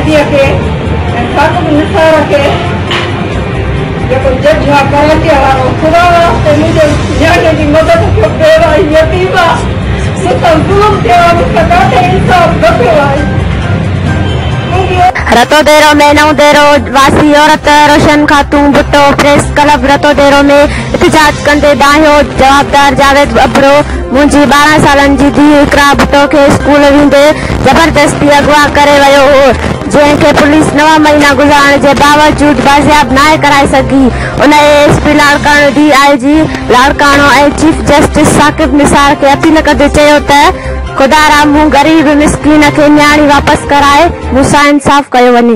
آفريديء کي ۽ ثاقب نثار کي جيڪو جج آ ڪراچيء وارو خدا واسطي منهنجي نياڻيء جي مدد ڪيو بيوه ۽ يتيم آ مون سان ظلم ٿيو آ مون سان ڪاٿي انصاف نه ٿيو آهي منهنجي. رتوديرو ۾ نئون ديرو واسي عورت روشن خاتون ڀٽو پريس ڪلب رتوديرو ۾ احتجاج ڪندي دانهيو، جوابدار جاويد ابڙو منهنجي 12 سالن جي ڌيء اقرا ڀٽو کي اسڪول ويندي زبردستي اغوا ڪري ويو هو، جنهن کي پوليس نو مهينا گذارڻ جي باوجود بازياب ناهي ڪرائي سگهي. ان A S P Larkana, D I G Larkana ۽ chief justice Saqib Nisar کي اپيل ڪندي چيو ته خدارا مون غريب مسڪين کي نياڻي واپس ڪرائي مون سان انصاف ڪيو وڃي.